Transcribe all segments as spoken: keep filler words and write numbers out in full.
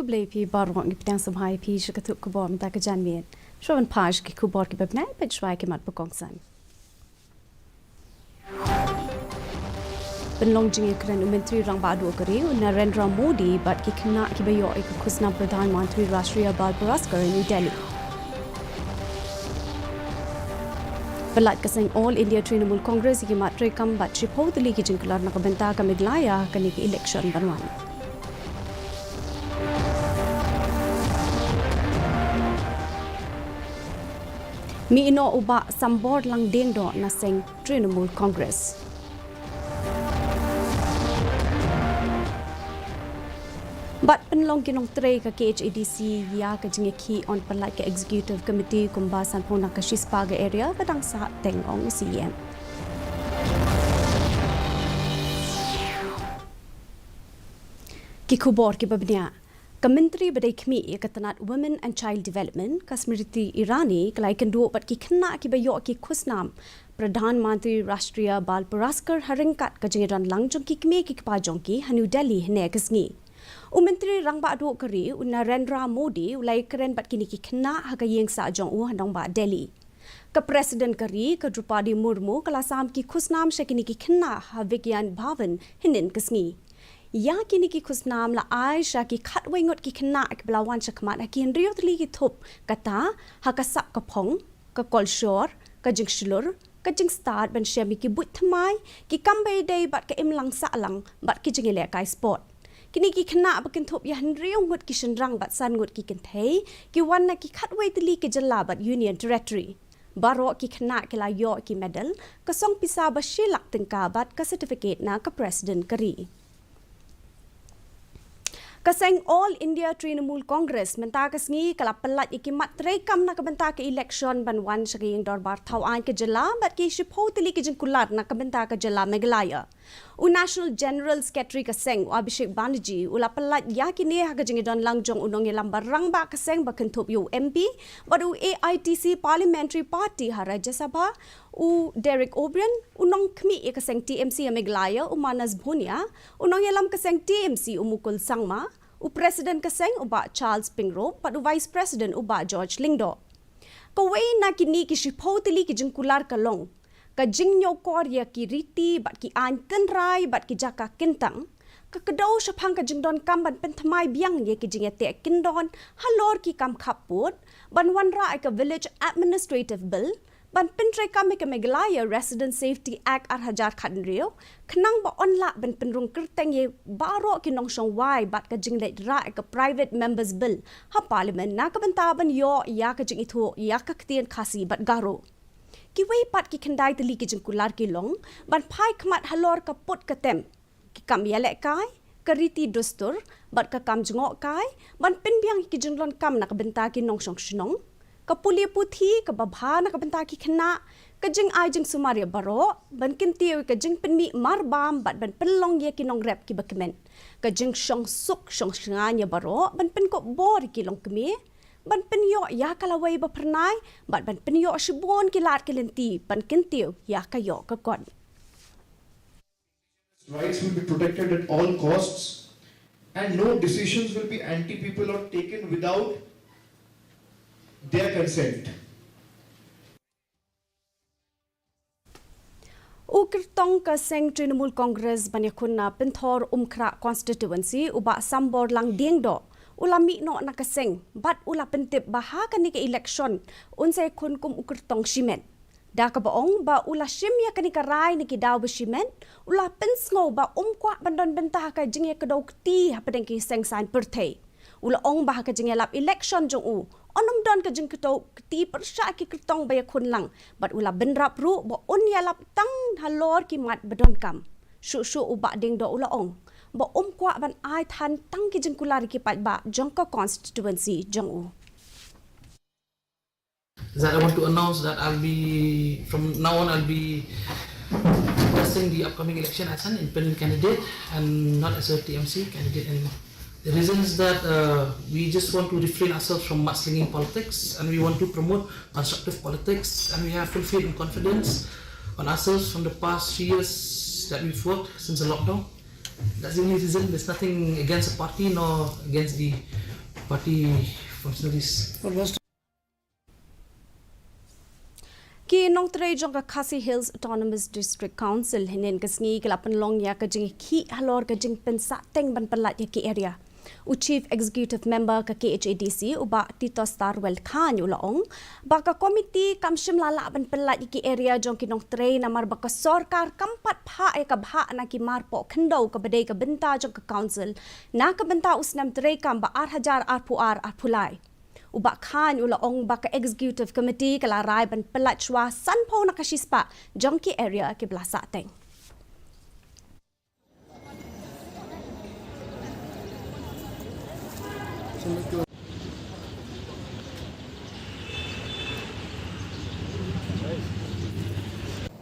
Khublei phi baroh, ngi pdiang sngewbha ïa phi sha ka tnat khubor mynta ka janmiet. Shuwa ban phai sha ki khubor kiba bniah, peit shuwa ïa ki mat ba kongsan. Pynlong jingïakren u Myntri Rangbah Duh ka ri u Narendra Modi bad ki khynnah kiba ïoh ïa ka khusnam Pradhan Mantri Rashtriya Bal Puraskar ha New Delhi. Pynlait ka seng All India Trinamool Congress ïa ki mat treikam bad shiphew tylli ki jingkular na ka bynta ka Meghalaya ha kane ka election ban wan. Mih noh u Bah Sambor Langdieng Doh na seng Trinamool Congress. Bad pynlong ki nongtrei ka K H A D C ïa ka jingïakhih yn pynlait ka Executive Committee kumba sanphew na ka shispah ka area ka dang sah teng, ong u C E M. Ki khubor kiba bniah. Ka Myntri ba dei khmih ïa ka tnat Women and Child Development, ka Smriti Irani, ka la ïakynduh bad ki khynnah kiba ïoh ki khusnam Pradhan Mantri Rashtriya Bal Puraskar ha ryngkat ka jingïadon lang jong ki kmie ki kpa jong ki ha New Delhi hynne ka sngi. U Myntri Rangbah Duh ka ri u Narendra Modi u la ïakren bad kine ki khynnah ha ka ïing sah jong u ha nongbah Delhi. Ka President ka ri, ka Droupadi Murmu, ka la sam ki khusnam sha kine ki khynnah ha Vigyan Bhawan hynnin ka sngi. Ïa kine ki khusnam la ai sha ki khatwei ngut ki khynnah kiba la wan shakhmat ha ki hynriew tylli ki thup, kata ha ka sap ka phong, ka kolshor, ka jingshlur, ka jingstad ban shem ïa ki buit thymmai, ki kam ba ïadei bad ka imlang sahlang bad ki jingïalehkai sport. Kine ki khynnah ba kynthup ïa hynriew ngut ki shynrang bad san ngut ki kynthei, ki wan na ki khatwei tylli ki jylla bad Union Territory. Baroh ki khynnah ki la ïoh ki medal, ka song pisa ba shi lak tyngka bad ka certificate na ka President ka ri. Ka seng All India Trinamool Congress mynta ka sngi ka la pynlait ïa ki mat treikam na ka bynta ka election ban wan sha ka ïing dorbar thaw aiñ ka jylla bad ki shiphew tylli ki jingkular na ka bynta ka jylla Meghalaya. U National General Secretary ka seng, u Abhishek Banerjee, u la pynlait ïa kine ha ka jingïadon lang jong u nongïalam ba rangbah ka seng ba kynthup ïa u M P bad u A I T C Parliamentary Party ha Rajya Sabha, u Derek O'Brien, u nongkhmih ïa ka seng T M C ha Meghalaya, u Manas Bhunia, u nongïalam ka seng T M C, u Mukul Sangma, u President ka seng, u Bah Charles Pyngrope, bad u Vice President, u Bah George Lyngdoh. Kawei na kine ki shiphew tylli ki jingkular ka long ka jingñiewkor ïa ki riti bad ki aiñ tynrai bad ki jaka kyntang, ka kdew shaphang ka jingdonkam ban pynthymmai biang ïa ki jingïateh kyndon halor ki kam khappud, ban wanrah ïa ka Village Administrative Bill, ban pyntreikam ïa ka Meghalaya Resident Safety Act ar hajar khathynriew, khnang ba yn lah ban pynrung kyrteng ïa baroh ki nongshong wai bad ka jingleit rah ïa ka Private Members Bill ha Parliament na ka bynta ban ïoh ïa ka jingithuh ïa ka ktien Khasi bad Garo. Kiwei pat ki khyndai tylli ki jingkular ki long ban phai khmat halor ka put ka tem, ki kam ïalehkai, ka riti dustur bad ka kam jngohkai, ban pynbiang ïa ki jingdonkam na ka bynta ki nongshong shnong, ka pule puthi kaba bha na ka bynta ki khynnah, ka jingai jingsumar ïa baroh, ban kyntiew ïa ka jingpynmih marbam bad ban pynlong ïa ki nongrep kiba kmen, ka jingshong suk shong shngaiñ ïa baroh, ban pynkup bor ïa ki longkmie, ban pynïoh ïa ka lawei ba phyrnai bad ban pynïoh shibun ki lad ki lynti ban kyntiew ïa ka ïoh ka kot. Rights will be protected at all costs and no decisions will be anti-people or taken without their consent. U kyrtong ka seng Trinamool Congress ban ïakhun na Pynthorumkhrah Constituency, u Bah Sambor Langdieng Doh, u la mih noh na ka seng bad u la pyntip ba ha kane ka election un sa ïakhun kum u kyrtong shimet. Da kaba ong ba u la shim ïa kane ka rai na ki daw ba shimet, u la pynsngew ba um kwah ban don bynta ha ka jingïakdew kti hapdeng ki seng saiñ pyrthei. U la ong ba ha ka jingïalap election jong u, yn ym don ka jingkdew kti pyrshah ki kyrtong ba ïakhun lang, bad u la bynrap ruh ba un ïalap tang halor ki mat ba donkam. Shuh shuh u Bah Dieng Doh u la ong ba um kwah ban ai than tang ki jingkular ïa ki paidbah jong ka constituency jong u. That I want to announce that I'll be, from now on, I'll be contesting the upcoming election as an independent candidate and not as a T M C candidate anymore. The reason is that uh, we just want to refrain ourselves from mudslinging politics and we want to promote constructive politics and we have full faith and confidence on ourselves from the past three years that we've worked since the lockdown. That's the only reason. There's nothing against the party nor against the Party functionaries. Ki nongtrei jong ka Khasi Hills Autonomous District Council hynnin ka sngi ki la pynlong ïa ka jingkhih halor ka jingpynsahteng ban pynlait ïa ki area. U Chief Executive Member ka K H A D C u Bah Titos Tarwel Chyne u la ong ba ka komiti kam shym la lah ban pynlait ïa ki area jong ki nongtrei namar ba ka sorkar kam pat phah ïa ka bhah na ki mar poh khyndew kaba dei ka bynta jong ka council na ka bynta u snem treikam ba ar hajar arphew ar arphew lai. U Bah Chyne u la ong ba ka executive committee ka la rai ban pynlait shuwa sanphew na ka shispah jong ki area kiba la sahteng.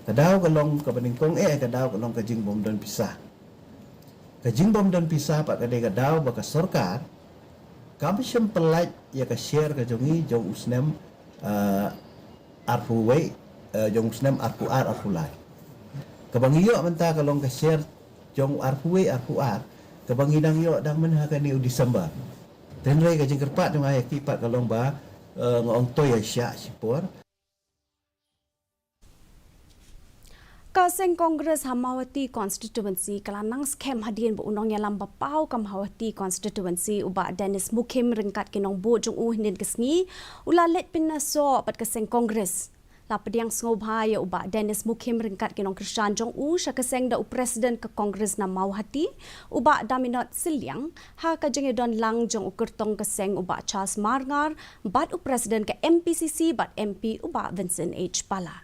Ka daw ka long kaba nyngkong, eh, ka daw ka long ka jingbym don pisa. Ka jingbym don pisa pat ka dei ka daw ba ka sorkar kam shym pynlait ïa ka share ka jong ngi jong u snem, eh, arphew wei, eh, jong u snem arphew ar arphew lai. Kaba ngi ïoh mynta ka long ka share jong u arphew wei arphew ar, kaba ngi dang ïoh dang mynha kane u December. Hynrei ka jingkyrpad jong nga ïa ki pat ka long ba, eh, nga ong to ïa shah shipor. Ka seng Congress ha Mawhati Constituency ka la nang skhem hadien ba u nongïalam ba paw ka Mawhati Constituency u Bah Dennis Mukhim ryngkat ki nongbud jong u hynnin ka sngi u la leit pynïasoh bad ka seng Congress. La pdiang sngewbha ïa u Bah Dennis Mukhim ryngkat ki nongkyrshan jong u sha ka seng da u President ka Congress na Mawhati, u Bah Daminot Sylliang, ha ka jingïadon lang jong u kyrtong ka seng u Bah Charles Marngar, bad u President ka M P C C bad M P u Bah Vincent H Pala.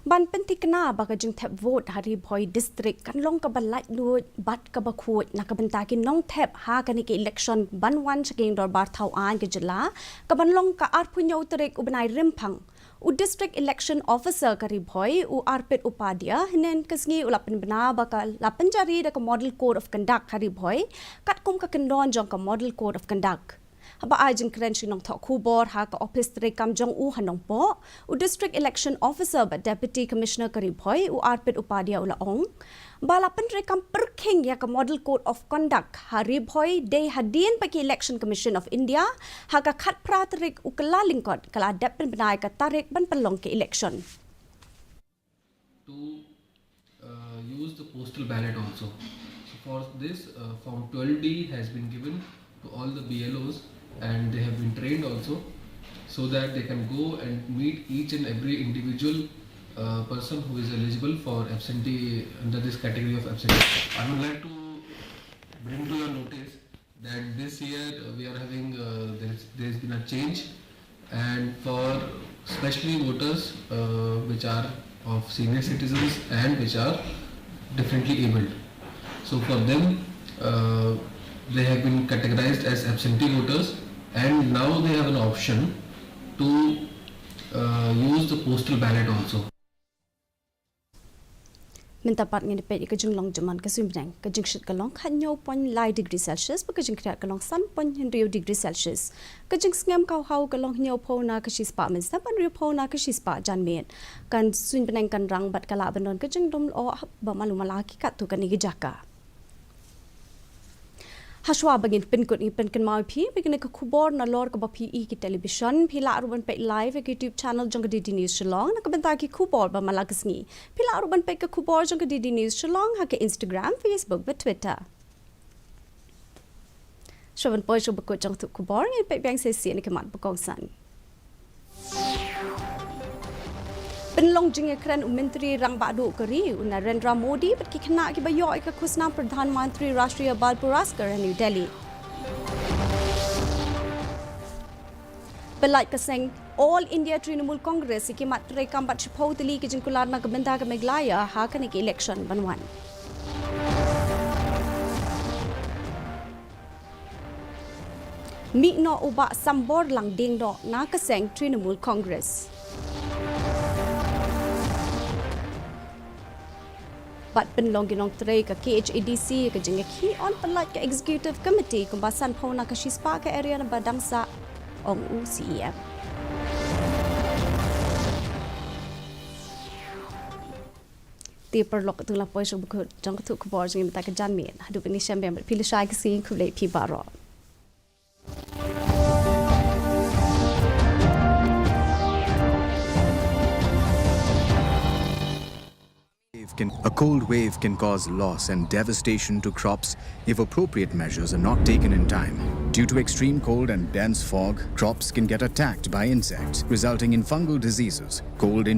Ban pynthikna ba ka jingthep vote ha Ri Bhoi District kan long kaba laitluid bad kaba khuid na ka bynta ki nongthep ha kane ka election ban wan sha ka Ïing Dorbar Thaw Aiñ ka jylla, kaban long ka arphew hynñiew tarik u bnai Rymphang. U District Election Officer ka Ri Bhoi, u Arpit Upadhyay, hynnin ka sngi u la pynbna ba ka la pynjari da ka Model Code of Conduct ha Ri Bhoi, katkum ka kyndon jong ka Model Code of Conduct. Haba ai jingkren sha ki nongthoh khubor ha ka ophis treikam jong u ha Nongpoh, u District Election Officer bad Deputy Commissioner ka Ri Bhoi, u Arpit Upadhyay u la ong ba la pyntreikam pyrkhing ïa ka Model Code of Conduct ha Ri Bhoi dei hadien ba ka Election Commission of India ha ka khatphra tarik u Kyllalyngkot ka la dep pynbna ïa ka tarik ban pynlong ka election. To uh, use the postal ballot also. So for this, uh, form twelve D has been given to all the B L Os, and they have been trained also, so that they can go and meet each and every individual uh, person who is eligible for absentee under this category of absentee. I would like to bring to your notice that this year, uh, we are having, uh, there's, there's been a change, and for specially voters, uh, which are of senior citizens and which are differently abled. So for them, uh, they have been categorized as absentee voters, and now they have an option to uh, use the postal ballot also. Mynta pat ngin peit ïa ka jinglong jingman ka suiñ bneng. Ka jingshit ka long khathynñiew point lai degree Celsius, bad ka jingkhriat ka long san point hynriew degree Celsius. Ka jingsngem ka haw ka long hynñiewphew na ka shispah mynstep bad hynriewphew na ka shispah janmiet. Ka suiñ bneng kan rang bad ka lah ban don ka jingdum lyoh ba malu mala ha ki katto katne ki jaka. Hashwa ba ngin pynkut, ngin pynkynmaw ïa phi ba kine ki khubor nalor kaba phi ïohi ha ki television, phi lah ruh ban peit live ha ka YouTube channel jong ka D D News Shillong. Na ka bynta ki khubor ba man la ka sngi, phi lah ruh ban peit ki khubor jong ka D D News Shillong ha ka Instagram, Facebook bad Twitter. Shuwa ban poi sha ba kut jong ka khubor, ngin peit biang sa shisien ïa ki mat ba kongsan. Pynlong jingïakren u Myntri Rangbah Duh ka ri u Narendra Modi bad ki khynnah kiba ïoh ïa ka khusnam Pradhan Mantri Rashtriya Bal Puraskar ha New Delhi. Pynlait ka seng All India Trinamool Congress ïa ki mat treikam bad shiphew tylli ki jingkular na ka bynta ka Meghalaya ha kane ka election ban wan. Mih noh u Bah Samborlang Diengdoh na ka seng Trinamool Congress. Bad pynlong ki nongtrei ka K H A D C ka jingïakhih yn pynlait ka Executive Committee kumba sanphew na ka shispah ka area naba dang sah, ong u C E M. Te paralok, to la poi sha ka bakut jong ka khubor jong ngi mynta ka janmiet. Haduh ban ïashem biang bad phi lashai ka sngi, khublei phi baroh. Wave can, a cold wave can cause loss and devastation to crops if appropriate measures are not taken in time. Due to extreme cold and dense fog, crops can get attacked by insects, resulting in fungal diseases, cold in